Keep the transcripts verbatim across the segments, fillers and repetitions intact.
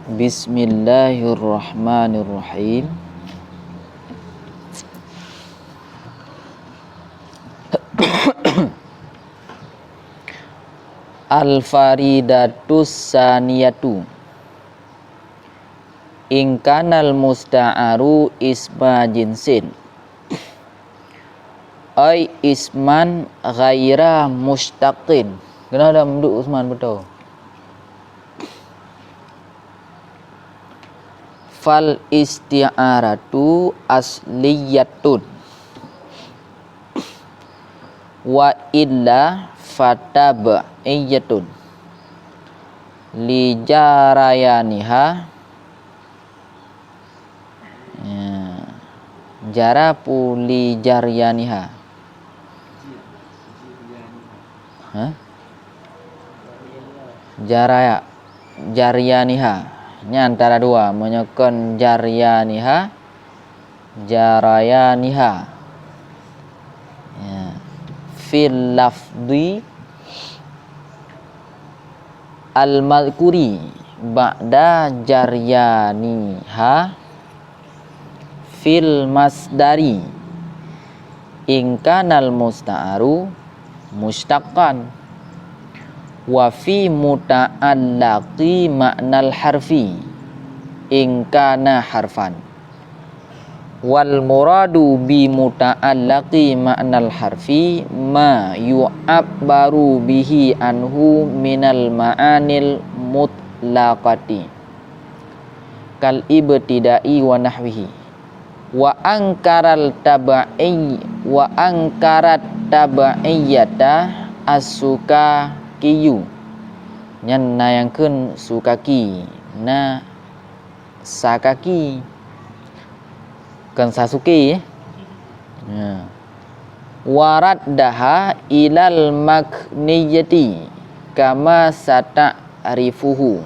Bismillahirrahmanirrahim. Al-faridatus saniyatu. In kanal musta'aru isma jinsin, ai isman ghaira mustaqin. Keunoe lam duek Usman beutôi. Fal isti'aratu asliyatun, wa illa fatab'iyatun li jarayaniha. Ya. Jara pu li jaryaniha. Ha? Jaraya, jaryaniha. Nyan antara dua, meunyoe kon jaryaniha, jarayaniha. Ya. Fil lafdi al-madhkuri ba'da jaryaniha fil masdari in kanal musta'aru musytaqqan, wa fi muta'allaqi ma'nal harfi in kana harfan. Wal muradu bi muta'allaqi ma'nal harfi ma yu'abbaru bihi anhu minal ma'anil mutlaqati, kal ibtida'i wa nahwihi. Wa angkaral tab'i, wa angkarat tab'iyata as-Sukakiyu. Nyan na nyang kheun Sukaki, na Sakaki. Kon Sasuke, eh? Ya. Wa raddaha ilal makniyati kama sata'rifuhu.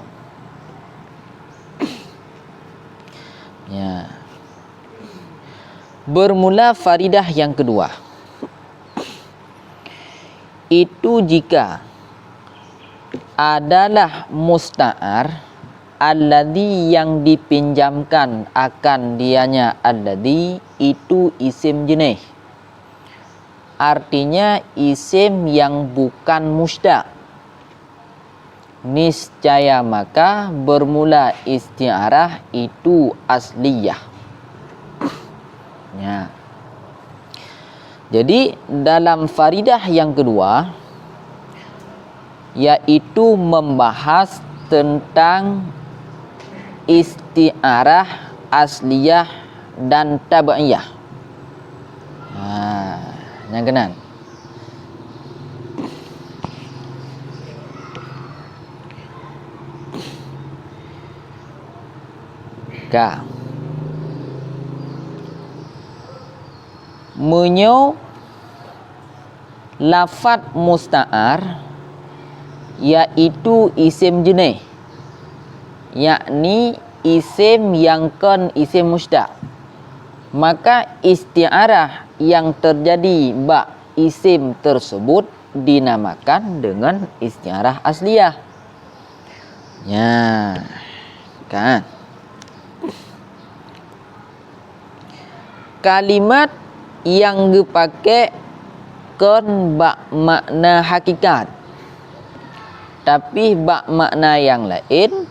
Ya. Bermula faridah yang kedua. Itu jika adalah musta'ar alladzi yang dipinjamkan akan dianya alladzi itu isim jeuneh. Artinya isim yang bukan musydaq. Niscaya maka bermula isti'arah itu asliyah. Ya. Jadi, dalam faridah yang kedua, yaitu membahas tentang isti'arah asliyah dan tab'iyah. Ha, nyang keunan. Ka. Meunyoe lafat musta'ar, yaitu isim jeuneh, yakni isim nyang kon isim musydaq, maka isti'arah nyang teujadi bak isim teusebut dinamakan deungon isti'arah asliyah. Nya, kan? Kalimat nyang geupakék kon bak makna hakikat, tapi bak makna nyang laén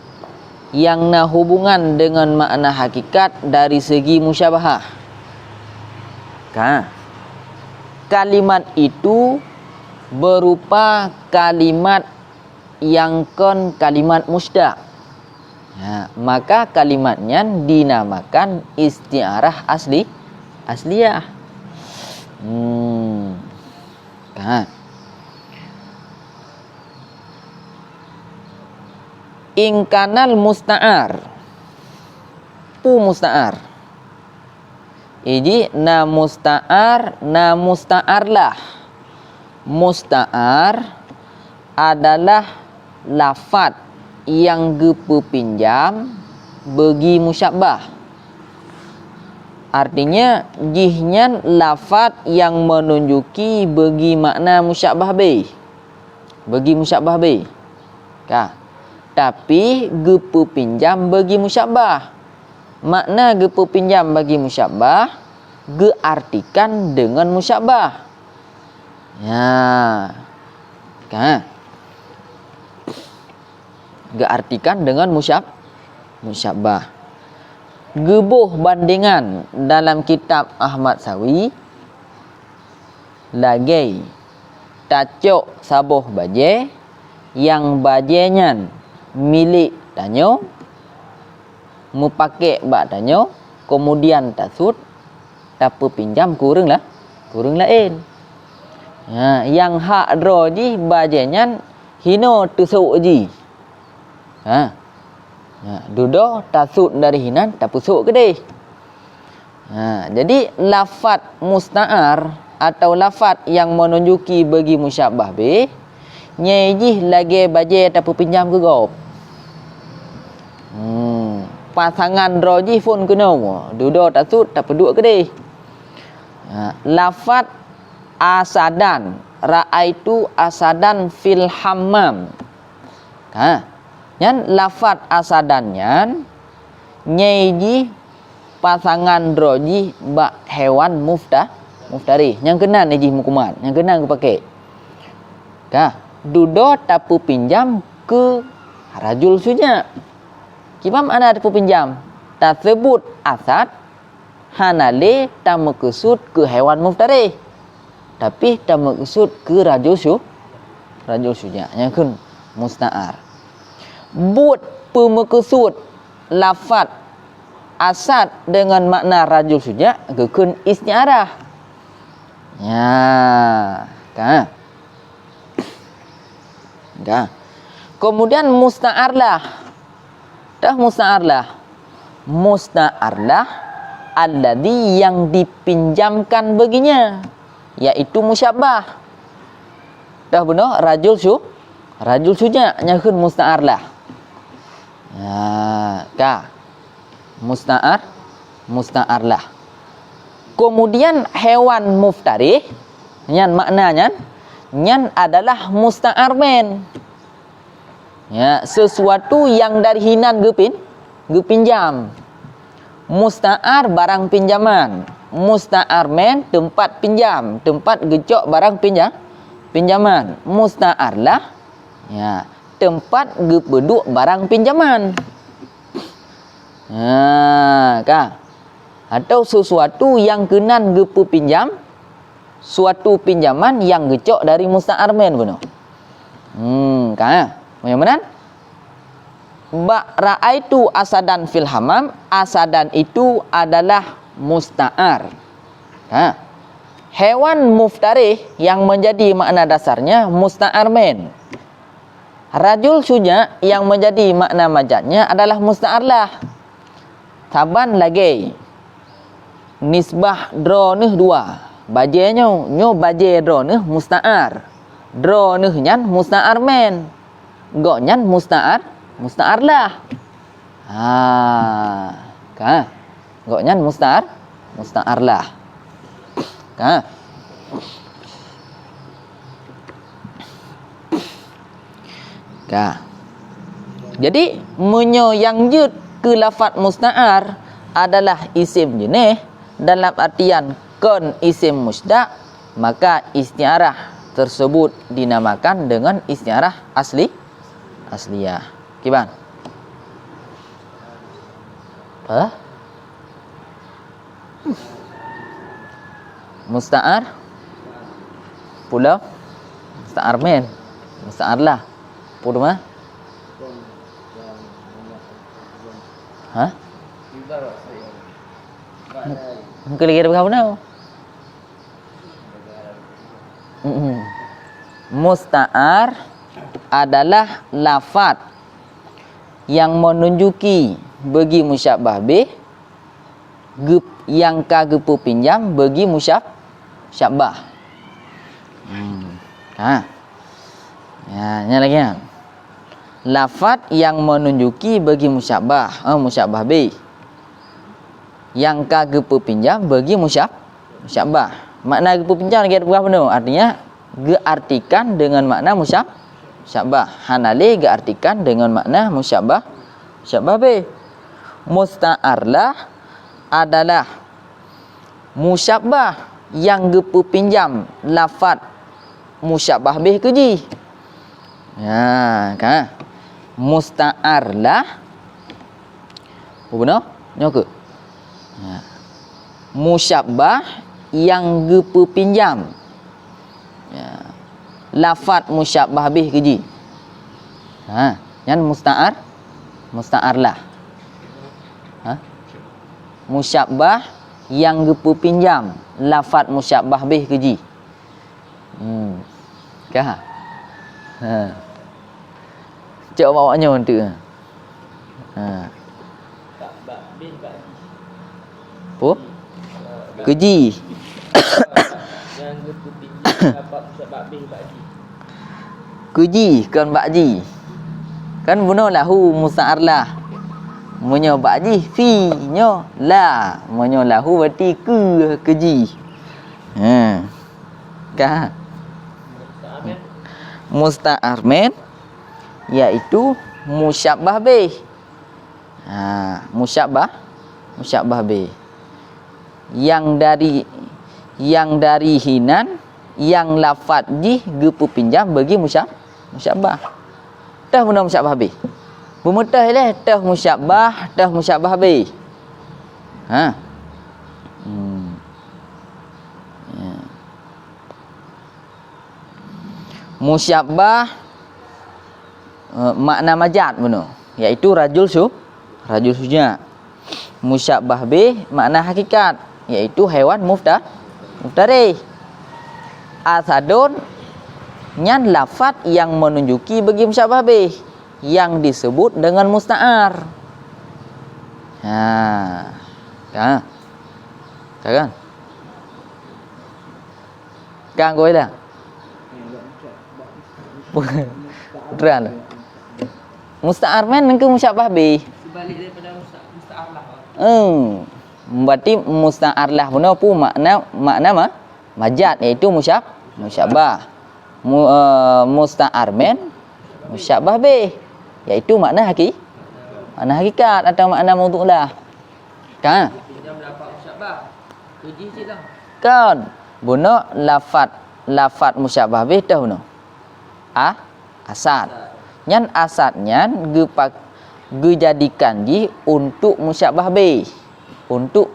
nyang na hubungan deungon makna hakikat dari segi musyabahah. Ka. Kalimat itu berupa kalimat nyang kon kalimat musydaq. Ha, maka kalimat nyan dinamakan isti'arah asli, asliyah. Hmm. Ha. In kanal musta'ar. Peue musta'ar? Jadi, na musta'ar, na musta'arlah. Musta'ar adalah lafat nyang geupeupinjam beugi musyabbah. Artinya, jihnyan lafat nyang meununjuki beugi makna musyabbah beh. Beugi musyabbah beh. Ka. tapi geupeupinjam bagi musyabbah. Makna geupeupinjam bagi musyabbah, geuartikan deungon musyabbah. Ya. Ka. Geuartikan deungon musyab-, musyabbah. Geuboh bandengan dalam kitab Ahmad Sawi, lagée tacok saboh bajée, nyang bajée nyan milék tanyoe, meupakék bak tanyoe, keumudian tasut, tapeupinjam keu ureuëng la-, keu ureuëng laén. Ha, nyang hak droe jih bajée nyan hinoe teusok jih. Ha. Ha, dudoe tasut dari hinan tapeusok keudeh. Ha, jadi lafat musta'ar atau lafat nyang meununjuki bagi musyabbah bih, nyan jih lagée bajée tapeupinjam keu gob. Hmm, pasangan droe jih phon keunoe, dudoe tasut tapeuduek keudeh. Ha, lafat asadan, ra'aitu asadan fil hammam. Ha, nyan lafat asadan nyan, nyan jih pasangan droe jih bak hewan mufta-, muftarih. Nyang keunan jih meukumat, nyang keunan geupakék. Ka, dudoe tapeupinjam keu rajul syuja'. Kiban makna tapeupinjam? Taseubut asad, hana lé tameukeusut keu hewan muftarih, tapi tameukeusut keu rajul syu-, rajul syuja', nyang kheun musta'ar. Buet peumeukeusut lafat asad deungon makna rajul syuja' geukheun isti'arah. Ya, ka. Ka. Keumudian musta'ar lah. Tah musta'ar lah. Musta'ar lah alladzi yang dipinjamkan baginya, yaitu musyabbah. Tah bunoe rajul syu-, rajul syuja' nyang kheun musta'ar lah. Ha, ka. Musta'ar, musta'ar lah. Keumudian hewan muftarih, nyan makna nyan, nyan adalah musta'ar man. Ya, sesuatu yang dari hinan geupin-, geupinjam. Musta'ar barang pinjaman. Musta'ar man teumpat pinjam, teumpat geucok barang pinja-, pinjaman. Musta'ar lah, ya, teumpat geupeuduek barang pinjaman. Ha, ka. Atau sesuatu yang keunan geupeupinjam, suatu pinjaman nyang geucok dari musta'ar man bunoe. Hmm, ka. Meunyoe meunan, bak ra'aitu asadan fil hammam, asadan itu adalah musta'ar. Ha. Hewan muftarih yang menjadi makna dasarnya musta'ar man. Rajul syuja' yang menjadi makna majaznya adalah musta'ar lah. Saban lagée nisbah droeneuh dua. Bajée nyoe, nyoe bajée droeneuh musta'ar. Droeneuh nyan musta'ar man. Gobnyan musta'ar, musta'ar lah. Ha, ka. Gobnyan musta'ar, musta'ar lah. Ka. Ka. Jadi, meunyoe nyang jeuet keu lafat musta'ar adalah isim jeuneh dalam artian kon isim musydaq, maka isti'arah tersebut dinamakan dengan isti'arah asli, asliyah. Kiban? Hah? Musta'ar? Pulo? Musta'ar man. Musta'ar lah. Pue teuma? Hah? Mungkin lagi ada berapa nama? Mm-mm. Musta'ar adalah lafat yang menunjuki bagi musyabbah bih geup-, nyang ka geupeupinjam bagi musyab-, musyabbah. Hmm. Ha. Ya, nyan lagée nyan. Lafat yang menunjuki bagi musyabbah, eh, musyabbah bih. Nyang ka geupeupinjam bagi musyab-, musyabbah. Makna geupeupinjam lagée peugah bunoe, artinya geuartikan dengan makna musyab-, Musyabbah hana lé geuartikan deungon makna musyabbah, musyabbah bih. Musta'ar lah adalah musyabbah nyang geupeupinjam lafat musyabbah bih keu jih. Ha, ka. Musta'ar lah. Peue bunoe? Nyoe keuh. Ha. Musyabbah nyang geupeupinjam. Ya. Lafat musyabbah bih keu jih. Ha, nyan musta'ar, musta'ar lah. Ha? Musyabbah nyang geupeupinjam lafat musyabbah bih keu jih. Hmm. Ka? Ha. Cok awak nyoe tu. Ha. Peue? Keu jih. Keu jih, kon bak jih. Kan bunoe lahu musta'ar lah. Meunyoe bak jih fi, nyoe la. Meunyoe lahu berarti keu, keu jih. Ha. Ka? Musta'ar man, yaitu musyabbah bih. Ha, musyabbah, musyabbah bih. Nyang dari, nyang dari hinan, nyang lafat jih geupeupinjam bagi musya-, musyabbah. Teuh bunoe musyabbah bih. Beumeuteuteh lé teuh musyabbah, teuh musyabbah bih. Ha. Hmm. Ya. Musyabbah, eh, makna majaz bunoe, yaitu rajul su-, rajul syuja'. Musyabbah bih makna hakikat, yaitu haiwan mufta-, muftarih. Asadun nyan lafat nyang menunjuki bagi musyabbah bih nyang disebut dengan musta'ar. Ha. Ka? Ka kan? Kan kau bilang? Terang. Musta'ar man nengke musyabbah bih. Sebalik daripada musta-, musta'ar lah. Hmm. Berarti musta'ar lah bunoe peue makna, makna ma-, majaz, yaitu musyab-, musyabbah. Mu-, eh, musta'ar man musyabbah bih, yaitu makna haki-, makna hakikat atau makna maudhu' lah. Ka? Kon. Bunoe lafat, lafat musyabbah bih teuh bunoe. A, asad. Nyan asad nyan geupa-, geujadikan jih untuk musyabbah bih. Untuk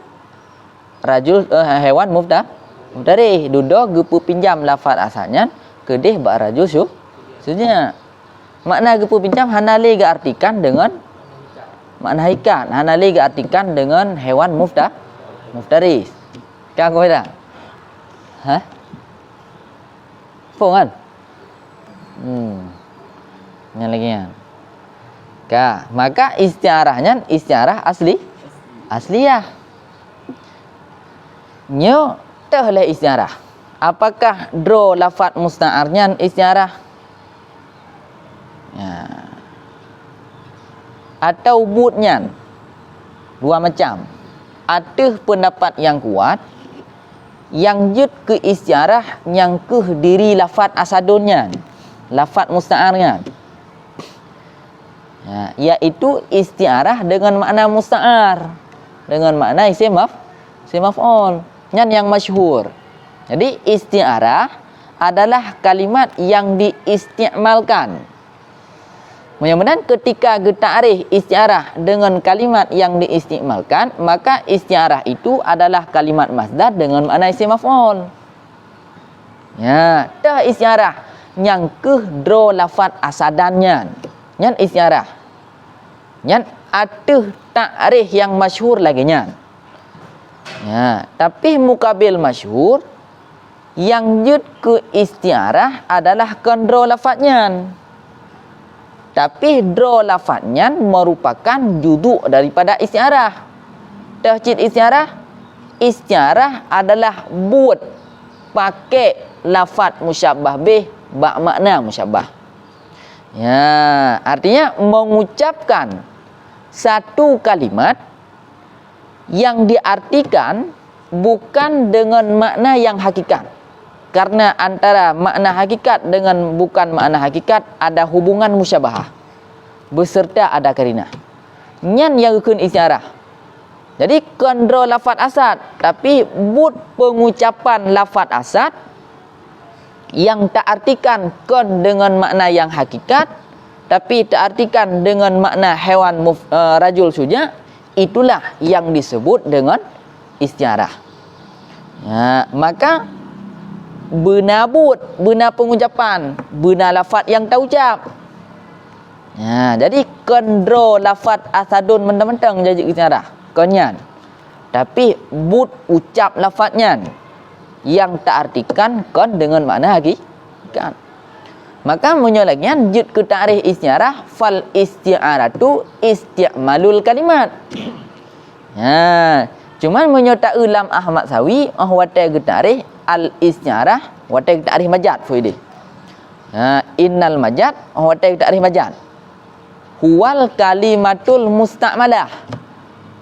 rajul, eh, haiwan mufta-, muftarih. Dudoe geupeupinjam lafat asad nyan keudeh bak rajul syu-, syuja'. Makna geupeupinjam hana lé geuartikan deungon makna hakikat, hana lé geuartikan deungon haiwan mufta-, muftarih. Ka kau dah? Hah? Phôn kan? Hmm. Nyan lagèe nyan. Ka, maka isti'arah nyan isti'arah asli, asliyah. Nyoe teuh lé isti'arah. Apakah droe lafat musta'ar nyan isti'arah? Ya. Atau buet nyan dua macam. Ateueh peundapat nyang kuat, nyang jeuet keu isti'arah nyang kheueh diri lafat asadun nyan, lafat musta'ar nyan. Ya, yaitu isti'arah deungon makna musta'ar, deungon makna isim maf-, isim maf'ul. Nyan nyang masyhur. Jadi, isti'arah adalah kalimat yang diisti'malkan. Meunyoe meunan, ketika geutakrif isti'arah deungon kalimat yang diisti'malkan, maka isti'arah itu adalah kalimat masdar deungon makna isim maf'ul. Ya, teuh isti'arah nyang kheueh droe lafat asadan nyan. Nyan isti'arah. Nyan ateueh takrif nyang masyhur lagèe nyan. Ya, tapi mukabil masyhur nyang jeuet keu isti'arah adalah kon droe lafat nyan. Tapi droe lafat nyan meurupakan juzuk daripada isti'arah. Teuh cit isti'arah, isti'arah adalah buet pakèk lafat musyabbah bih bak makna musyabbah. Ya, artinya mengucapkan satu kalimat yang diartikan bukan dengan makna yang hakikat. Karena antara makna hakikat dengan bukan makna hakikat ada hubungan musyabahah, beserta ada karinah. Nyan nyang geukheun isti'arah. Jadi, kon droe lafat asad, tapi buet pengucapan lafat asad nyang taartikan kon deungon makna nyang hakikat, tapi taartikan deungon makna hewan muf-, eh, rajul syuja, itulah nyang disebut deungon isti'arah. Ya, maka beuna buet, beuna pengucapan, beuna lafat nyang taucap. Ya, jadi kon droe lafat asadun mantong-mantong jijak isti'arah. Kon nyan. Tapi buet ucap lafat nyan nyang taartikan kon deungon makna hakikat. Maka meunyoe lagèe nyan jeuet keu takrif isti'arah, fal isti'aratu isti'malul kalimat. Ha, cuman meunyoe taeu lam Ahmad Sawi, 'oh watèe geutakrif al isti'arah, watèe geutakrif majaz, feu idéh. Ha, innal majaz, 'oh watèe geutakrif majaz. Huwal kalimatul musta'malah.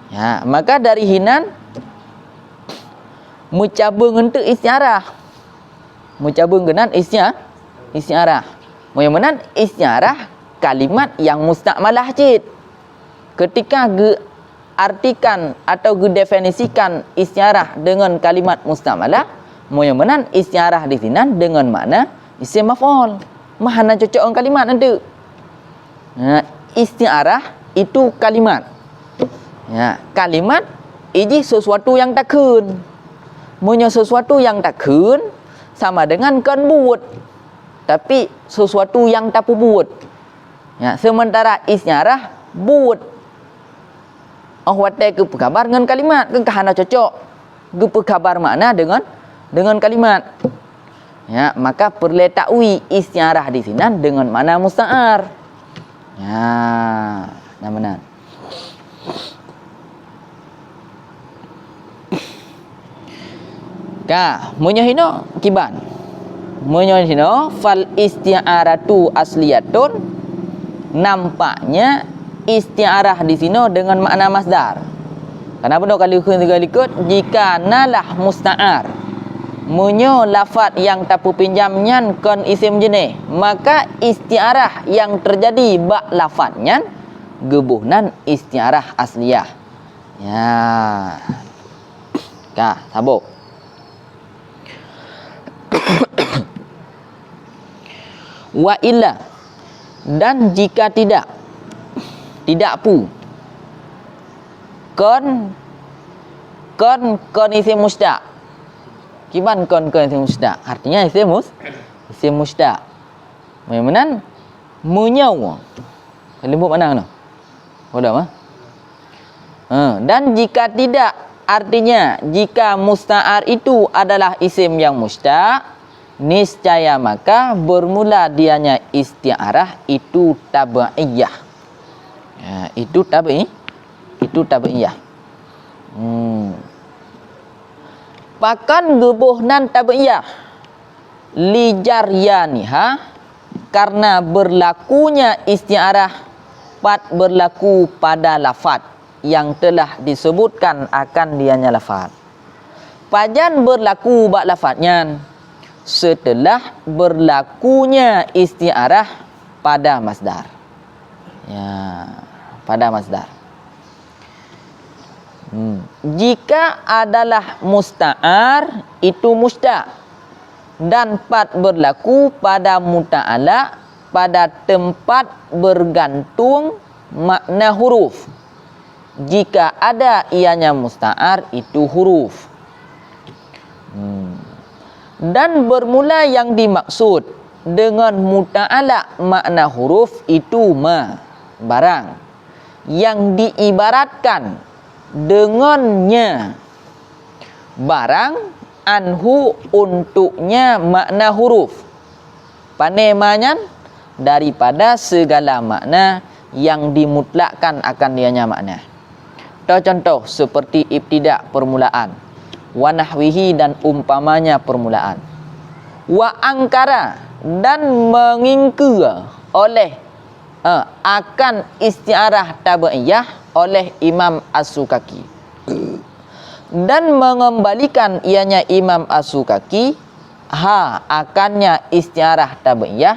Ha, maka dari hinan meucabeueng eunteuk isti'arah. Meucabeueng keunan istia-, isti'arah. Meunyoe meunan isti'arah kalimat nyang musta'malah cit. Ketika geuartikan atau geudefinisikan isti'arah deungon kalimat musta'malah, meunyoe meunan isti'arah di sinan deungon makna isim maf'ul. Mah hana cocok ngon kalimat eunteuk. Nah, isti'arah itu kalimat. Ya, kalimat ijih sesuatu nyang takheun. Meunyoe sesuatu nyang takheun sama dengan kon buet, tapi sesuatu nyang tapeubuet. Ya, sementara isti'arah buet. 'Oh watèe geupeukhabar ngon kalimat, kan ka hana cocok geupeukhabar makna deungon, deungon kalimat. Ya, maka peureulèe takwil isti'arah di sinan deungon makna musta'ar. Ya, na meunan. Ka, meunyoe hinoe kiban. Meunyoe hinoe fal isti'aratu asliyatun, nampaknya isti'arah di sinoe deungon makna masdar. Karena bunoe ka lheueh geukheun sigoe likot, jika nalah musta'ar. Meunyoe lafat nyang tapeupinjam nyan kon isim jeuneh, maka isti'arah nyang teujadi bak lafat nyan geuboh nan isti'arah asliyah. Ya. Ka, saboh. Wa illa, dan jika tidak, tidak pu. Kon, kon, kon isim mustaq. Kiban kon, kon isim mustaq. Artinya isim mus-, isim mustaq. Meunan, meunyoe. Leumbut mana keunoe? Bodoh, ha? Ha, dan jika tidak, artinya jika musta'ar itu adalah isim yang mustaq, niscaya maka bermula dianya isti'arah itu tabi'iyah. Ya, itu tabi'i, itu tabi'iyah. Hmm. Pakon geuboh nan tabi'iyah? Li jaryaniha, karena berlakunya isti'arah pat berlaku pada lafat yang telah disebutkan akan dianya lafat. Pajan berlaku bak lafat nyan? Setelah berlakunya isti'arah pada masdar. Ya, pada masdar. Hmm. Jika adalah musta'ar, itu mustaq. Dan pat berlaku pada muta'alaq, pada tempat bergantung makna huruf. Jika ada ianya musta'ar, itu huruf. Hmm. Dan bermula yang dimaksud dengan muta'alaq makna huruf itu ma, barang. Yang diibaratkan dengannya barang, anhu, untuknya makna huruf. Pane ma nyan? Daripada segala makna yang dimutlakkan akan dianya makna. Atau contoh seperti ibtida, permulaan, wa nahwihi, dan umpamanya permulaan. Wa angkara, dan mengingkar oleh eh, akan isti'arah tabi'iyah oleh Imam As-Sukaki. Dan mengembalikan ianya Imam As-Sukaki ha akannya isti'arah tabi'iyah,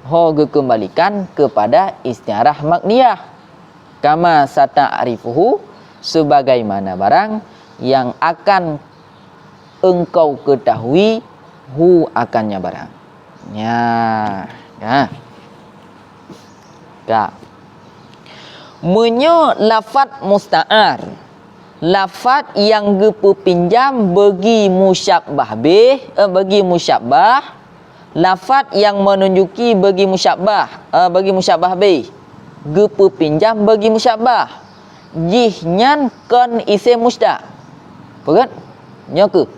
ho geukeumbalikan keupada isti'arah makniyah. Kama sata'rifuhu, sebagaimana barang yang akan engkau ketahui hu akannya barang. Nya, ya. Ka. Meunyoe lafat musta'ar, lafat nyang geupeupinjam bagi musyabbah bih, eh, bagi musyabbah, lafat nyang meununjuki bagi musyabbah, eh, bagi musyabbah bih, geupeupinjam bagi musyabbah, jih nyan kon isem mustaq. Peugét? Nyoe keuh.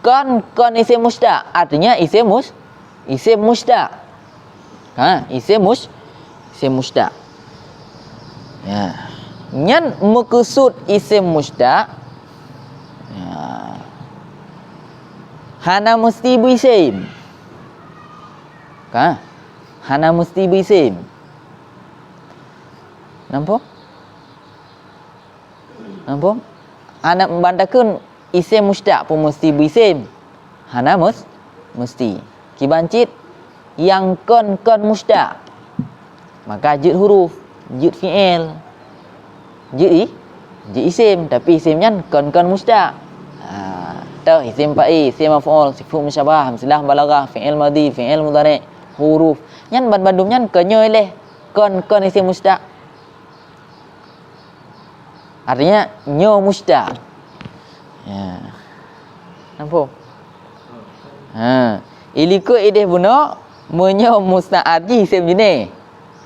Kon, kon isem mustaq, artinya isem mus-, isem mustaq. Ha, isem mus-, isem mustaq. Ya. Nyan meukeusut isem mustaq. Ya. Hana meusti beuisem. Ka? Hana meusti beuisem. Nampak? Nampak? Hana ban takheun isem mustaq pun meusti beuisem. Hana mus-, meusti. Kiban cit nyang kon, kon mustaq. Maka jeuet huruf, jeuet fi'il. Jeuet i-, jeuet isem, tapi isem nyan kon, kon mustaq. Ha, toh isem fa'il, isem maf'ul, sifat musyabbah, amsilah balaghah, fi'il madhi, fi'il mudhari, huruf. Nyan ban bandum nyan kon nyoe leh, kon, kon isem mustaq. Artinya, nyoe mustaq. Ya. Nampak? Ha. Ilikot ideh bunoe, meunyoe musta'ar jih isem jeuneh.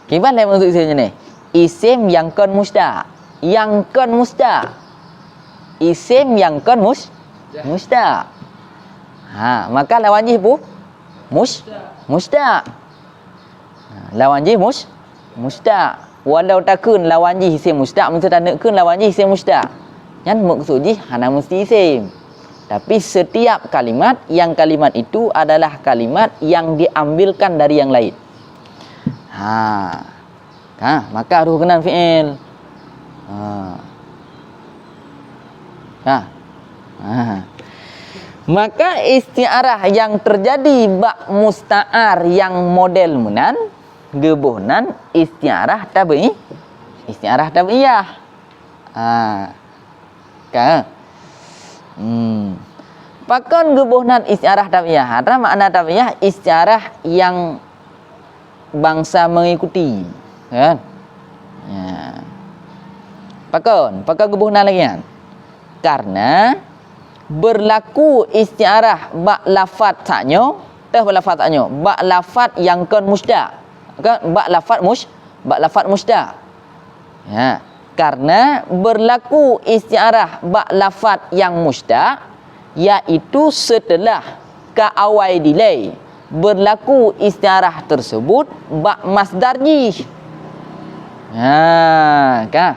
Kiban lé maksud isem jeuneh? Isem nyang kon mustaq. Nyang kon mustaq. Isem nyang kon mus-, mustaq. Ha, maka lawan jih pu-, mus-, mustaq. Ha, lawan jih mus-, mustaq. Walau takheun lawan jih isem mustaq, meunyoe taneuk kheun lawan jih isem mustaq. Nyan meukeusut jih hana meusti isem. Tapi setiap kalimat, yang kalimat itu adalah kalimat yang diambilkan dari yang lain. Ha. Ha, maka harôh keunan fi'il. Ha. Ha. Ha. Maka isti'arah nyang teujadi bak musta'ar nyang model meunan, geuboh nan isti'arah tabi'i-, isti'arah tabi'iyah. Ha. Ka? Hmm. Pakon geuboh nan isti'arah tabi'iyah? Atra makna tabi'iyah isti'arah nyang bansa mengikuti, kan? Ya. Pakon? Pakon geuboh nan lagée nyan? Karena berlaku isti'arah bak lafat sak nyoe, teuh bak lafat sak nyoe, bak lafat nyang kon mustaq. Kan? Bak lafat mus-, bak lafat mustaq. Ya, karena berlaku isti'arah bak lafat nyang mustaq, yaitu setelah ka awai dilée berlaku isti'arah tersebut bak masdar jih. Ha, ka.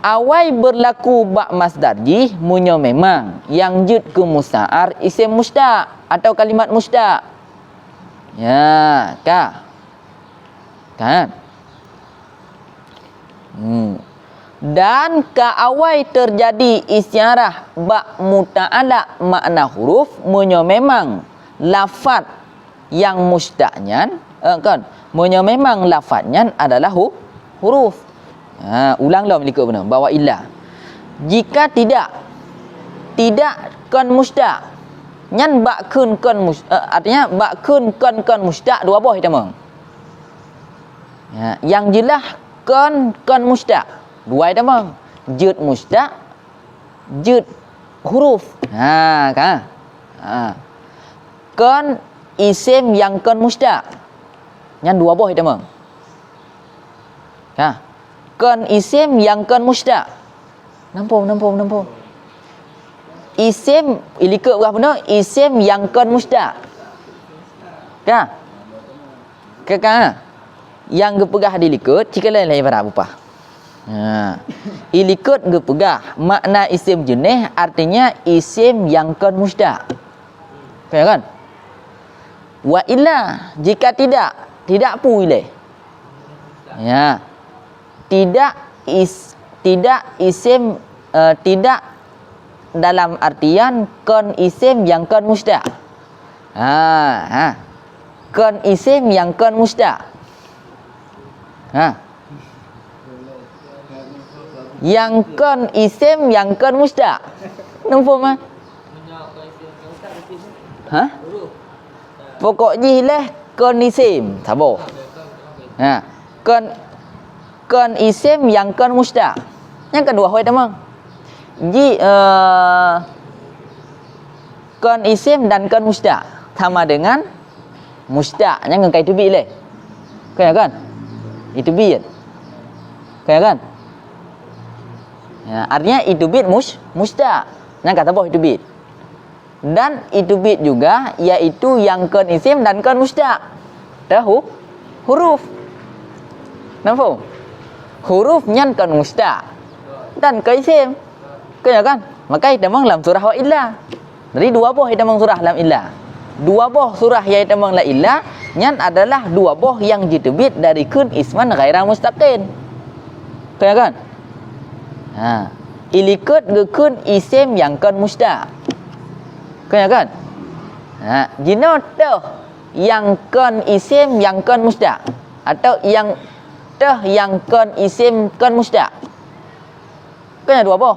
Awai berlaku bak masdar jih meunyoe memang nyang jeuet keu musta'ar isem mustaq atau kalimat mustaq. Ya, ka. Kan? Hmm. Dan ka awai teujadi isti'arah bak muta'alak makna huruf meunyoe memang lafat nyang mustaq nyan, eh, kon, meunyoe memang lafat nyan adalah hu-, huruf. Ha, ulang lom likot beuna, bahwa illa. Jika tidak, tidak kon mustaq, nyan bak kheun kon mus-, eh, artinya bak kheun kon, kon mustaq dua boh itamong. Ya, nyang jeulaih kon, kon mustaq. Dua itamong. Jeuet mustaq, jeuet huruf. Ha, ka? Ha. Kon isem nyang kon mustaq. Nyan dua boh itamong. Ka? Kon isem nyang kon mustaq. Nampung, nampung, nampung. Isem, ilikot peugah bunoe, isem nyang kon mustaq. Ka? Ka, ka? Nyang geupeugah di likot, cit kalon lé ibarat bupah. Ha. Ilikot geupeugah, makna isem jeuneh artinya isem nyang kon mustaq. Ka, kan? Wa illa, jika tidak, tidak peue ilée. Ya. Tidak is-, tidak isem, eh, tidak dalam artian kon isem nyang kon musydaq. Ha, ha. Kon isem nyang kon musydaq. Ha. Nyang kon isem nyang kon musydaq. Nampak mah? Ha? Pokok jih leh kon isem, saboh. Ha. Kon, kon isem nyang kon musydaq. Nyang keudua hôi tamong. Ji, eh, kon isem dan kon musydaq sama dengan musydaq. Nyang ka iteubiet lé. Kon ya kan? Iteubiet. Kon ya kan? Ya, artinya iteubiet mus-, musydaq. Nyang ka saboh iteubiet. Dan iteubiet juga, yaitu nyang kon isem dan kon musydaq. Tahu? Huruf. Nampak? Huruf nyan kon musydaq. Dan kon isem. Kon ya kan? Maka itamong lam surah Wa Illa. Jadi dua boh itamong surah lam Illa. Dua boh surah nyang itamong lam Illa, nyan adalah dua boh nyang jiteubiet dari kon isman ghaira mustaqin. Kon ya kan? Ha. Ilikot geukon isem nyang kon musydaq. Kon ya kan? Ha, jinoe toh nyang kon isem nyang kon musydaq, atau nyang toh nyang kon isem kon musydaq. Kon ya dua boh.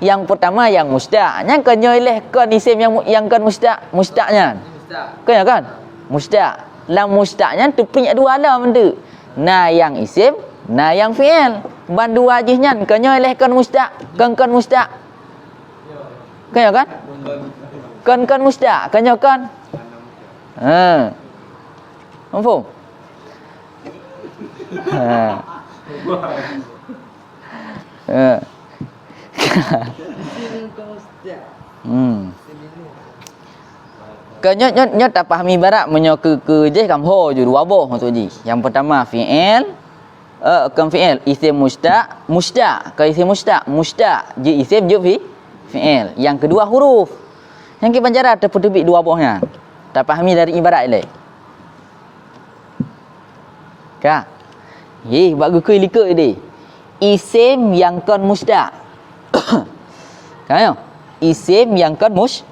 Nyang pertama nyang musydaq. Nyang kon nyoe leh kon isem nyang mu-, nyang kon musydaq, musydaq nyan. Kon ya kan? Musydaq. Lam musydaq nyan teupiek dua lom tu. Na nyang isem, na nyang fi'il. Ban dua jih nyan kon nyoe leh kon musydaq, kon kon musydaq. Kon ya kan? Kon kon musydaq, kon nyoe kon. Ha. Mafhum? Ha. Ha. Hmm. Keu nyoe, nyoe, nyoe tapahami barat meunyoe keu, keu jih kan ho ju dua boh maksud jih. Nyang pertama fi'il, eh, kon fi'il, isem musydaq, musydaq, kon isem musydaq, musydaq, jeuet isem jeuet fi-, fi'il. Nyang keudua huruf. Nyang kiban cara teupeuteubiet dua boh nyan. Tapahami dari ibarat ilée. Ka. Heh, bak geukui likot deh. Isem nyang kon musydaq. Ka nyoe? Isem nyang kon mus-,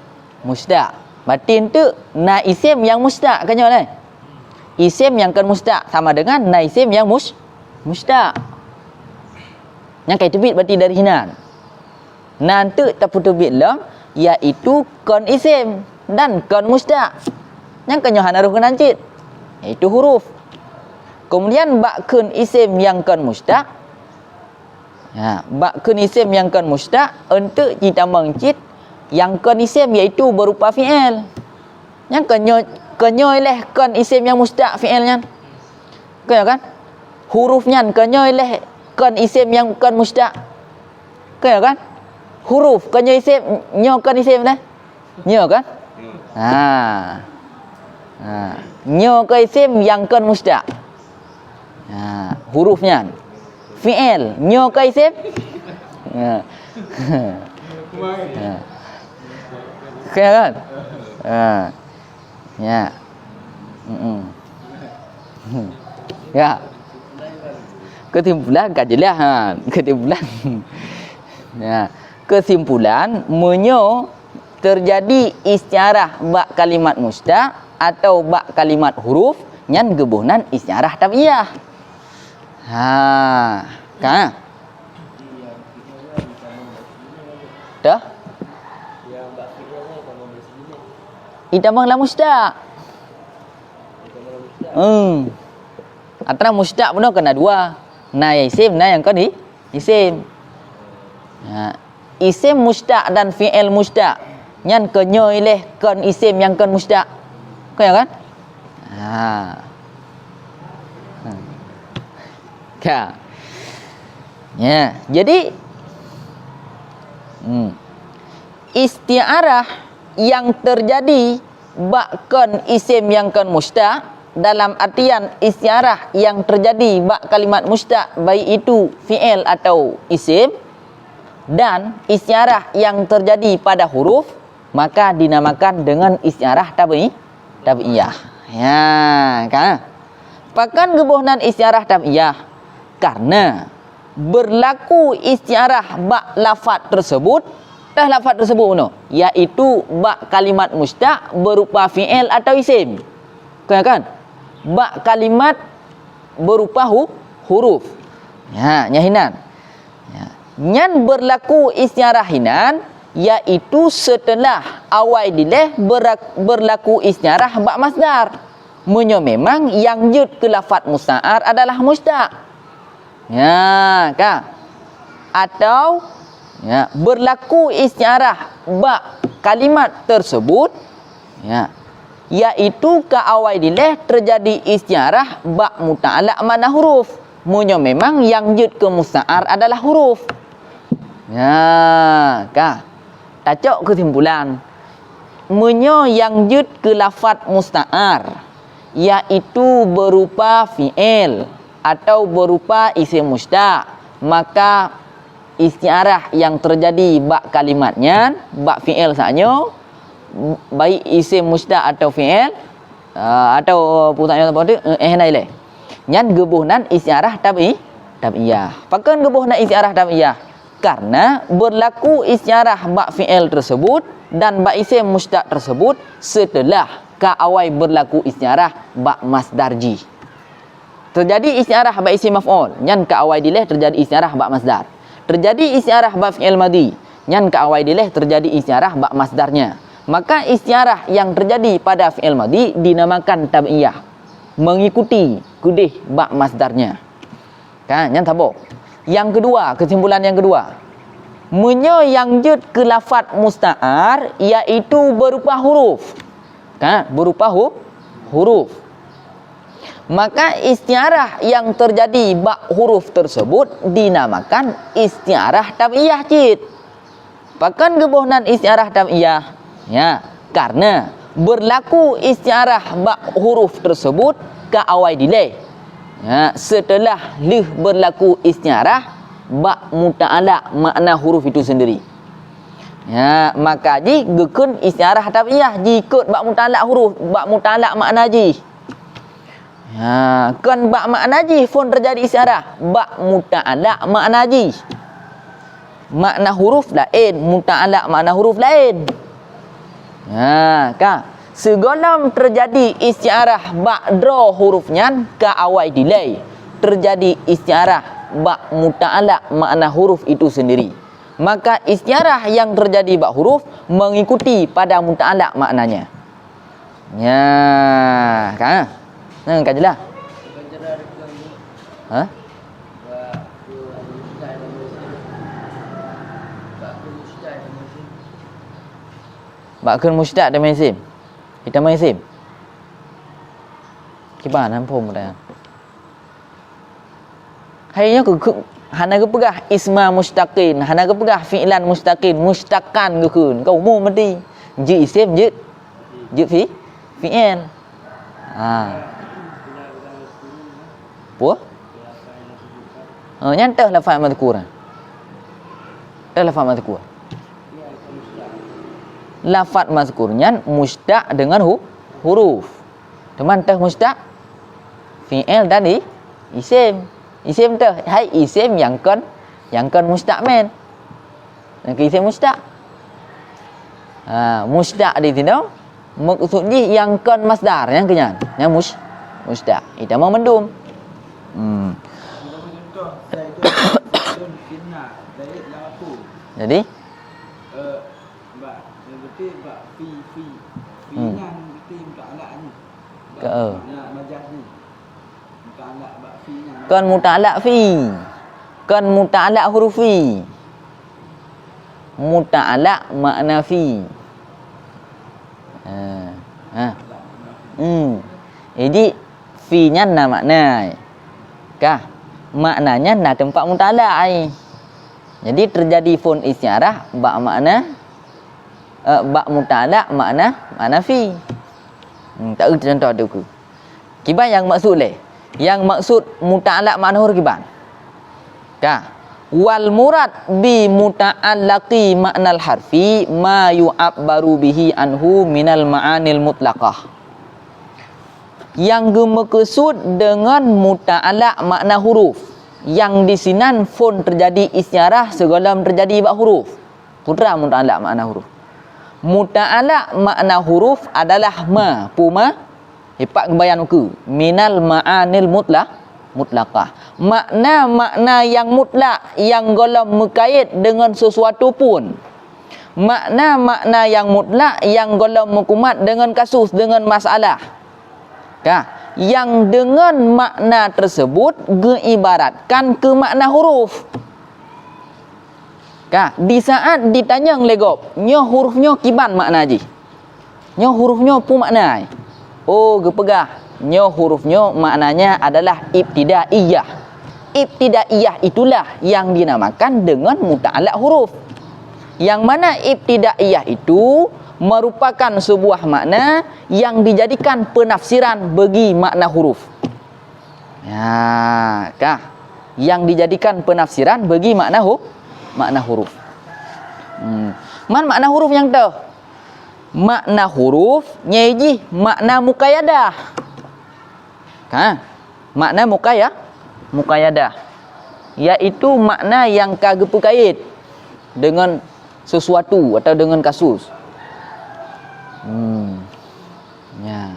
musydaq. Berarti enteuk na isem nyang musydaq ka nyoe leh. Isem nyang kon musydaq sama dengan na isem nyang mus-, musydaq. Nyang ka teubiet berarti dari hinan. Na enteuk tapeuteubiet lom, yaitu kon isem dan kon musydaq. Nyang kon nyoe hana roh keunan cit, yaitu huruf. Kemudian bak kon isem nyang kon musydaq, ya, bak kon isem nyang kon musydaq, enteuk jitamong cit nyang kon isem, yaitu berupa fi'il. Nyang kon nyoe, kon nyoe leh kon isem nyang musydaq fi'il nyan. Kon ya kan? Huruf nyan kon nyoe leh kon isem nyang kon musydaq. Kon ya kan? Huruf kon nyoe isem, nyoe kon isem dah. Nyoe kan? Ha. Ha. Nyoe kon isem nyang kon musydaq. Ha, huruf nyan. Fi'il, nyoe kon isem? Ha. Ha. Kon ya kan? Ha. Ya. Mm-mm. Ya. Kesimpulan ka jeulaih, ha. Kesimpulan. Ya. Kesimpulan, meunyoe teujadi isti'arah bak kalimat musydaq atau bak kalimat huruf, nyan geuboh nan isti'arah tabi'iyah. Ha, ka? Dah? Itamong lam musydaq. Hmm. Atra musydaq bunoe keunan dua. Na nyang isem, na nyang kon i-, isem. Ha. Isem musydaq dan fi'il musydaq nyan kon nyoe leh kon isem nyang kon musydaq. Kon ya kan? Ha. Ha. Ka. Ya, jadi, hmm. Isti'arah nyang teujadi bak kon isem nyang kon musydaq, dalam artian isti'arah nyang teujadi bak kalimat musydaq, baik itu fi'il atau isem, dan isti'arah nyang teujadi pada huruf, maka dinamakan dengan isti'arah tabi-, tabi'iyah. Ya, kan? Pakon geuboh nan isti'arah tabi'iyah? Karena berlaku isti'arah bak lafaz tersebut Teuh lafaz tersebut bunoe, yaitu bak kalimat mustaq berupa fi'il atau isim. Kan, kan? Bak kalimat berupa hu-, huruf. Ha, nyan hinan. Ya. Nyan berlaku istiarah hinan, yaitu setelah awai dilèe berak-, berlaku istiarah bak masdar. Meunyoe memang nyang jeuet keu lafaz musta'ar adalah mustaq. Ya, ka. Atau, ya, berlaku istiarah bak kalimat tersebut, ya, yaitu ka awai dilèe terjadi istiarah bak muta'alak makna huruf. Meunyoe memang nyang jeuet keu musta'ar adalah huruf. Ya, ka. Tacok keusimpulan. Meunyoe nyang jeuet keu lafaz musta'ar, yaitu berupa fi'il atau berupa isim mustaq, maka istiarah nyang teujadi bak kalimat nyan, bak fi'il saat nyoe, baik isim mustaq atau fi'il, ah, atau peue saat nyoe saboh teuk, eh, eh, na ilèe. Nyan geuboh nan istiarah tab'i-, tab'iyah. Pakon geuboh nan istiarah tab'iyah? Karena berlaku istiarah bak fi'il tersebut dan bak isim mustaq tersebut setelah ka awai berlaku istiarah bak masdar jih. Teujadi istiarah bak isim maf'ul, nyan ka awai dilèe teujadi istiarah bak masdar. Teujadi istiarah bak fi'il madhi, nyan ka awai dilèe teujadi istiarah bak masdarnya. Maka istiarah nyang teujadi pada fi'il madhi dinamakan tab'iyah, mengikuti keudeh bak masdarnya. Kan, nyan saboh. Nyang keudua, keusimpulan nyang keudua. Meunyoe nyang jeuet keu lafaz musta'ar, yaitu berupa huruf. Kan, berupa hu-, huruf. Maka istiarah nyang teujadi bak huruf tersebut dinamakan istiarah tab'iyah cit. Pakon geuboh nan istiarah tab'iyah? Ya, karena berlaku istiarah bak huruf tersebut ka awai dilèe. Ya, setelah lheueh berlaku istiarah bak muta'alak makna huruf itu sendiri. Ya, maka jih geukheun istiarah tab'iyah jikot bak muta'alak huruf, bak muta'alak makna jih. Ha, kon bak makna jih phon teujadi istiarah, bak muta'alak makna jih. Makna huruf laén, muta'alak makna huruf laén. Ha, ka. Sigohlom teujadi istiarah bak droe huruf nyan ka awai dilèe teujadi istiarah bak muta'alak makna huruf itu sendiri. Maka istiarah nyang teujadi bak huruf mengikuti pada muta'alak maknanya. Nya, ka? Nah, ka jeulaih? Ha? Bak kheun mustaq teuma isim. Itamong isim. Kiban han phom dah. Hai nyoe keu, keu, hana geupeugah isma mustaqin, hana geupeugah fi'lan mustaqin, mustaqan geukheun. Ka umum meuti. Jeuet isim, jeuet, jeuet fi-, fi'il. Ha. Peue? Oh, nyan teuh lafaz mazkur. Teuh lafaz mazkur. Lafaz mazkur nyan mustaq deungon hu-, huruf. Teuma teuh mustaq fi'il dan i-, isim. Isim teuh, hai isim nyang kon, nyang kon mustaq mén. Nyang keu isim mustaq. Ha, mustaq di sinoe maksud jih nyang kon masdar, nyang keu nyan. Nyang mus-, mustaq. Itamong mandum. Hmm. Jadi? Bak, yang betul bak fi, fi. Fi Hmm. nyan betul muta'alak ni. Bak Ke, eh. muta'alak majaz ni. Muta'alak bak fi nyan. Kon muta'alak fi. Kon muta'alak huruf fi. Muta'alak makna fi. Ha. Ha. Hmm. Jadi, fi nyan na makna. Kah? Makna nyan na teumpat muta'alak ai. Jadi, teujadi phon isyarah bak makna, eh, bak muta'alak makna, makna fi. Hmm, tak contoh tu ku. Kiban nyang maksud lé? Nyang maksud muta'alak makna huruf kiban? Ka. Wal murad bi muta'allaqi ma'nal harfi ma yu'abbaru bihi anhu minal ma'anil mutlaqah. Nyang geumeukeusut deungon muta'alak makna huruf, nyang disinan phon teujadi isyarah sigohlom teujadi bak huruf. Peue teuma muta'alak makna huruf? Muta'alak makna huruf adalah ma, peue ma? Hipat geubayan ukeue, minal ma'anil mutla-, mutlaqah. Makna-makna nyang mutlak nyang gohlom meukait deungon sesuatu pun. Makna-makna nyang mutlak nyang gohlom meukumat deungon kasus, deungon masalah. Ka, nyang deungon makna tersebut geuibaratkan keu makna huruf. Ka, di saat ditanyong lé gob, nyoe huruf nyoe kiban makna jih? Nyoe huruf nyoe peue makna? Oh, geupeugah, nyoe huruf nyoe maknanya adalah ibtidaiyah. Ibtidaiyah itulah yang dinamakan dengan muta'alak huruf. Yang mana ibtidaiyah itu merupakan sebuah makna yang dijadikan penafsiran bagi makna huruf. Ya, kah? Yang dijadikan penafsiran bagi makna hu-, makna huruf. Hmm. Man makna huruf nyang toh? Makna huruf nyan jih makna muqayadah. Ha? Makna muqaya-, muqayadah, yaitu makna yang ka geupeukait dengan sesuatu atau dengan kasus. Hmm. Ya.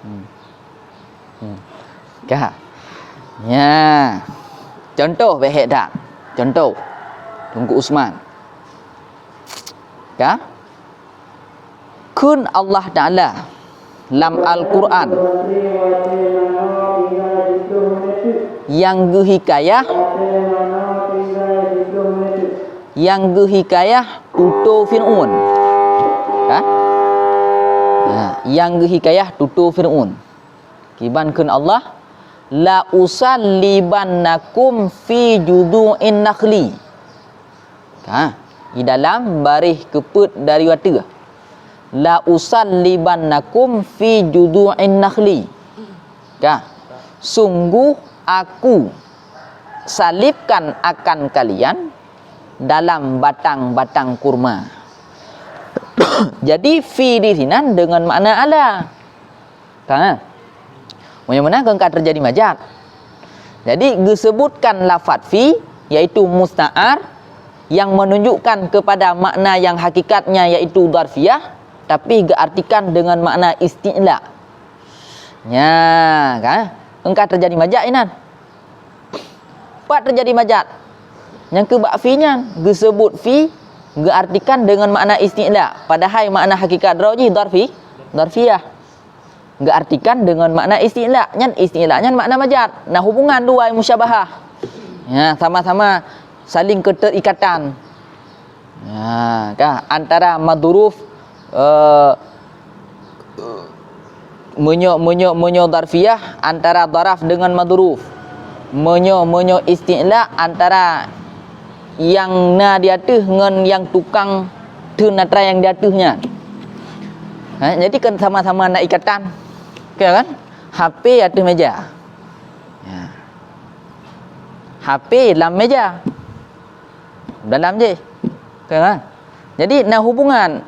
Hmm. Hmm. Ka. Ya. Contoh bèk hèk that. Contoh. Teungku Usman. Ka? Kheun Allah Taala lam Al-Quran nyang geuhikayah, nyang geuhikayah tutoe Fir'aun. Ka? Ha, nyang geuhikayah tutoe Fir'aun. Kiban kheun Allah, "La usallibannakum fi judhu'in nakhli." Ka, di dalam baréh keupeuet dari ateueh. "La usallibannakum fi judhu'in nakhli." Ka, sungguh aku salibkan akan kalian dalam batang-batang kurma. Jadi, fi di sinan deungon makna ala. Ka, ha? Meunyoe meunan kon ka teujadi majaz. Jadi, geusebutkan lafaz fi, yaitu musta'ar, yang menunjukkan kepada makna yang hakikatnya, yaitu dharfiyah, tapi geuartikan dengan makna isti'la. Nya, ka, ha? Kon ka teujadi majaz inan. Pat teujadi majaz? Nyang keu bak fi nyan, geusebut fi, geuartikan deungon makna isti'la, padahai makna hakikat droe jih dharfi, dharfiyah. Geuartikan deungon makna isti'la. Nyan isti'la nyan makna majaz. Na hubungan dua musyabahah. Ya, sama-sama saling keterikatan. Ya, ka, antara madhuruf, eh, meunyoe, meunyoe, meunyoe dharfiyah, antara dharaf deungon madhuruf. Meunyoe, meunyoe isti'la, antara nyang na di ateueh ngon nyang tukang theun atra nyang di ateueh nyan. Ha, jadi kan sama-sama na ikatan. Ka kan? H P ateueh meja. Ya. H P lam meja. Dalam jih. Ka kan? Jadi, na hubungan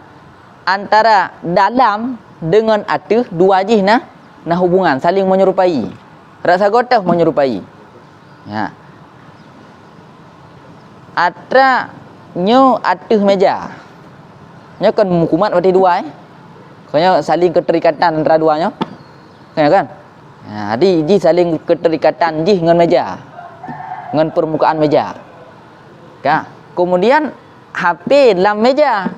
antara dalam deungon ateueh, dua jih na, na hubungan, saling menyerupai. Rasa gotoh menyerupai. Ya. Atra nyoe ateueh meja. Nyoe kan meukumat watèe dua, eh. Keu nyoe saling keterikatan antara dua nyoe. Ka kan? Ha, jadi jih saling keterikatan jih ngon meja. Ngon permukaan meja. Ka. Kemudian H P lam meja.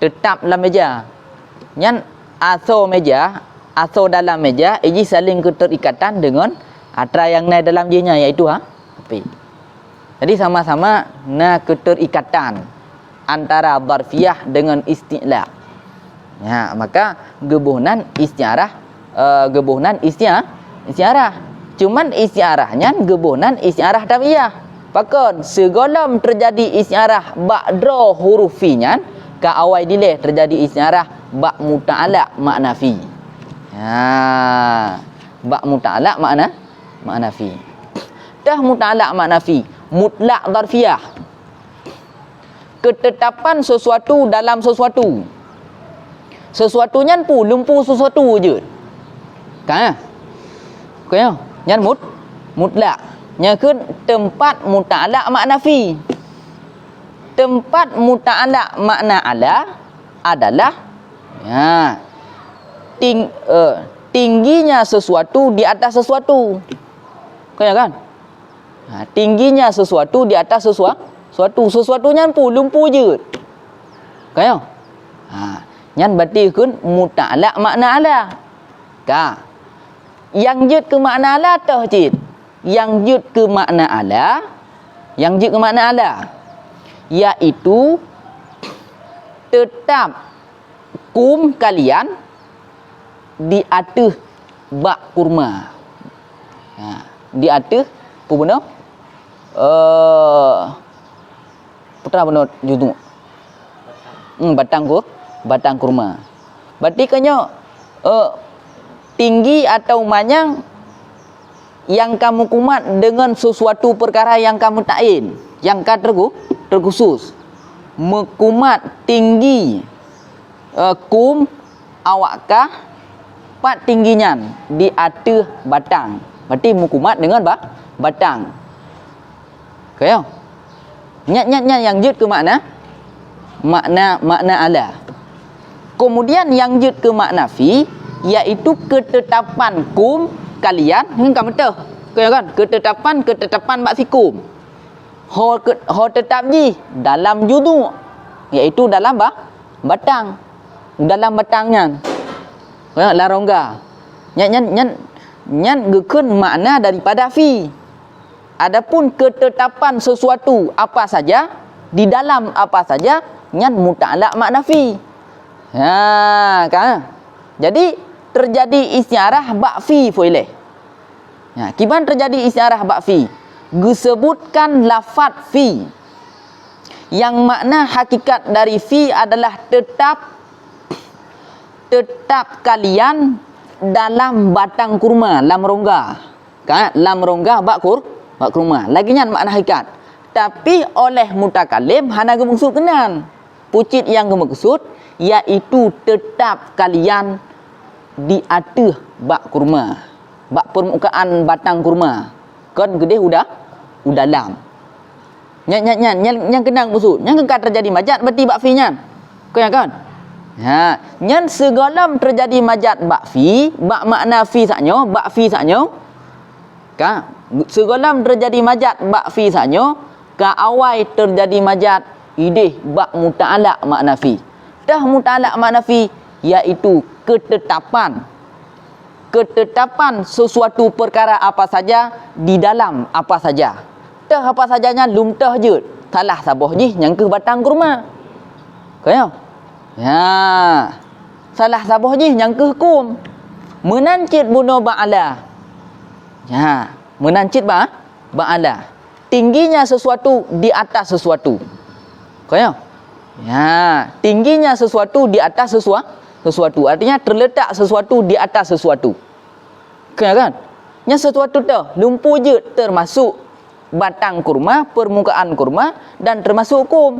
Teutap lam meja. Nyan asoe meja, asoe dalam meja, jih saling keterikatan deungon atra nyang na dalam jih nyan, yaitu ha, H P. Jadi sama-sama na keterikatan antara dharfiyah deungon isti'la. Ya, maka geuboh nan isti'arah, eh, geuboh nan istia-, isti'arah. Cuman isti'arah nyan geuboh nan isti'arah tabi'iyah. Pakon? Sigohlom teujadi isti'arah bak droe huruf fi nyan, ka awai dilèe teujadi isti'arah bak muta'alak makna fi. Ya, bak muta'alak makna, makna fi. Teuh muta'alak makna fi, mutlak dharfiyah. Ketetapan sesuatu dalam sesuatu. Sesuatu nyan peue? Lumpu sesuatu jeuet. Ka? Ka ya? Nyan mut-, mutlak. Nyan keuh teumpat muta'alak makna fi. Tempat muta'alak makna ala adalah, ya, ting-, eh, tingginya sesuatu di atas sesuatu. Ka nyo kan? Ha, tingginya sesuatu di atas sesua-, sesuatu. Sesuatu nyan peue? Lumpur jeuet. Ka nyo? Ha, nyan berarti kheun muta'alak makna ala. Ka. Nyang jeuet keu makna ala toh cit. Nyang jeuet keu makna ala, nyang jeuet keu makna ala, yaitu teutap kum kalian di ateueh bak kurma. Ha, di ateueh peue bunoe? Eh, Peue bunoe juduk? Hmm, batang kur-, batang kurma. Berarti ka nyo, eh, tinggi atau manyang nyang ka meukumat deungon sesuatu peukara nyang ka muta'in, nyang ka tergu-, terkhusus. Meukumat tinggi, eh, kum awak kah, pat tinggi nyan di ateueh batang. Berarti meukumat deungon ba-, batang. Ka nyo? Nyan, nyan, nyan nyang jeuet keu makna, makna, makna ala. Kemudian nyang jeuet keu makna fi, yaitu keutetapan kum kalian, ngon ka meuteuh. Ka nyo kan? Keutetapan, keutetapan bak sikum. Ho ke-, ho teutap jih dalam juduk, yaitu dalam ba-, batang. Dalam batang nyan. Ya, lam rongga. Nyan, nyan, nyan, nyan geukheun makna daripada fi. Adapun keutetapan sesuatu apa saja, di dalam apa saja, nyan muta'alak makna fi. Ha, ka? Jadi, terjadi isti'arah bak fi foileh. Ha, kiban terjadi isti'arah bak fi? Geuseubutkan lafaz fi. Nyang makna hakikat dari fi adalah teutap, teutap kalian dalam batang kurma, lam rongga. Ka, lam rongga bak kur-, bak kurma. Lagée nyan makna hakikat. Tapi oleh mutakalem hana geumeukeusut keunan. Peue cit nyang geumeukeusut, yaitu teutap kalian di ateueh bak kurma, bak peurmukaan batang kurma, kon keudeh u da-, u dalam. Nyan, nyan, nyan, nyan, nyan keunan meukeusut. Nyan keuh ka teujadi majaz berarti bak fi nyan. Kon nyan kan? Ha, nyan sigohlom teujadi majaz bak fi, bak makna fi sak nyoe, bak fi sak nyoe. Ka, sigohlom teujadi majaz bak fi sak nyoe, ka awai teujadi majaz ideh bak muta'alak makna fi. Teuh muta'alak makna fi, yaitu keutetapan. Keutetapan sesuatu peukara apa saja di dalam apa saja. Teuh apa saja nyan lom teuh jeuet, salah saboh jih nyang keuh batang kurma. Ka nyo? Ya. Salah saboh jih nyang keuh kum. Meunan cit bunoe bak ala. Ya, meunan cit bak, bak ala. Tingginya sesuatu di atas sesuatu. Ka nyo? Ya, tingginya sesuatu di atas sesua-, sesuatu. Artinya, terletak sesuatu di atas sesuatu. Ka nyo kan? Nyan sesuatu teuh, lumpur jeuet, termasuk batang kurma, permukaan kurma, dan termasuk kum.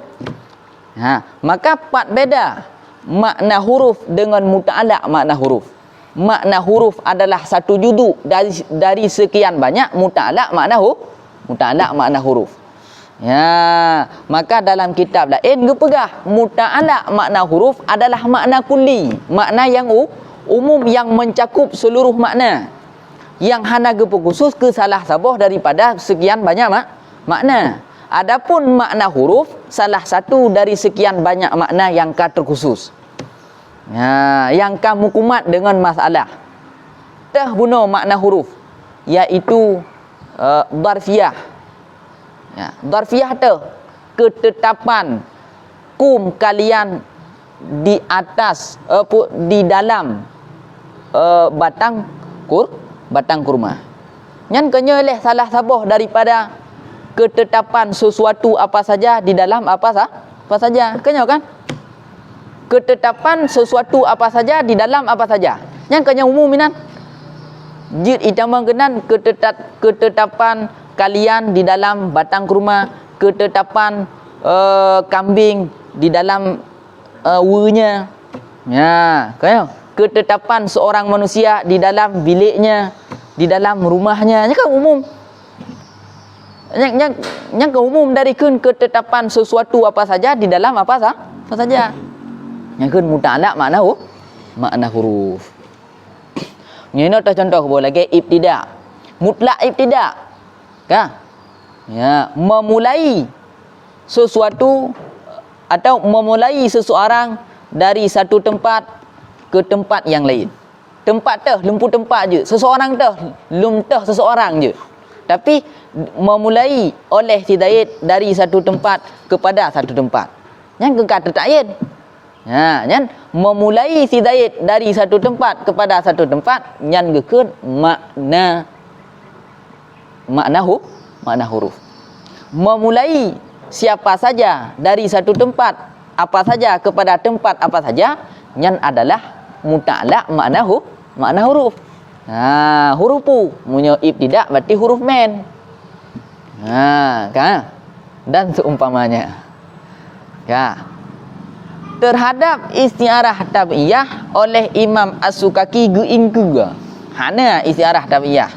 Ha, maka pat beda makna huruf dengan muta'alak makna huruf. Makna huruf adalah satu juduk dari, dari sekian banyak muta'alak makna hu-, muta'alak makna huruf. Ya, maka dalam kitab laén geupeugah muta'alak makna huruf adalah makna kulli, makna yang u-, umum yang mencakup seluruh makna, yang hana geupeukusus keu salah saboh daripada sekian banyak mak-, makna. Adapun makna huruf salah satu dari sekian banyak makna yang ka terkhusus. Nah, nyang ka meukumat deungon masalah. Teuh bunoe makna huruf, yaitu, eh, dharfiyah. Ya, dharfiyah teuh keutetapan kum kalian di atas, eh, pu-, di dalam, eh, batang kur-, batang kurma. Nyan keunyoe leh salah saboh daripada keutetapan sesuatu apa saja di dalam apa sa-, apa saja. Keunyoe kan? Keutetapan sesuatu apa saja di dalam apa saja. Nyan keunyoe umum inan. Jeuet itamong keunan keuteta-, keutetapan kalian di dalam batang kurma, keutetapan, eh, kambing di dalam, eh, weunya. Ya, keunyoe. Keutetapan seorang manusia di dalam biliknya, di dalam rumahnya. Nyan kan umum. Nyang, nyang, nyang keu umum dari kheun ketetapan sesuatu apa saja di dalam apa sa-, apa saja. Nyang kheun muta'allaq makna hu-, makna huruf. Nyoe na contoh boh lagée ibtida. Mutlak ibtida. Ka? Ya, memulai sesuatu atau memulai seseorang dari satu tempat ke tempat yang lain. Teumpat teuh, lom peue teumpat jeuet. Seseorang teuh, lom teuh seseorang jeuet. Tapi, memulai oleh si Zaid dari satu tempat kepada satu tempat. Nyan keu ka teutakyid. Ha, nyan memulai si Zaid dari satu tempat kepada satu tempat, nyan geukheun makna makna hu-, makna huruf. Memulai siapa saja dari satu tempat, apa saja kepada tempat apa saja, nyan adalah muta'allaq makna hu-, makna huruf. Ha, hurufu, meunyoe ibtida berarti huruf min. Ha, ka? Dan seumpamanya. Ya. Terhadap isti'arah tabi'iyah oleh Imam As-Sukaki geuingkeu. Hana isti'arah tabi'iyah.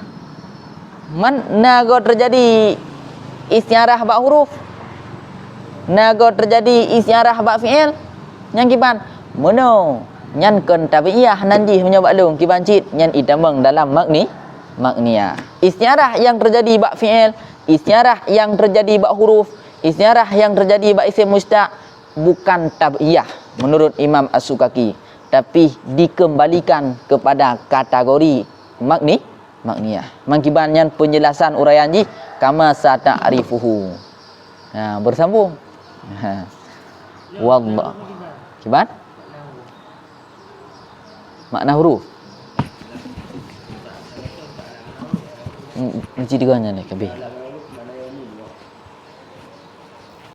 Man na goe teujadi isti'arah bak huruf. Na goe teujadi isti'arah bak fi'il. Nyang kiban? Meunoe. Nyan kon tabi'iyah nan jih meunyoe bak lôn kiban cit nyan itamong dalam makni-, makniyah. Isti'arah nyang teujadi bak fi'il, isti'arah nyang teujadi bak huruf, isti'arah nyang teujadi bak isim mustaq, bukan tabi'iyah menurut Imam As-Sukaki, tapi dikembalikan kepada kategori makni-, makniyah. Mangkiban nyan penjelasan uraian jih kama sata'rifuhu. Ha, bersambung. Ha. Wallah. Kiban? Makna huruf. Hmm, mesti tiga nyan ni, kabeh.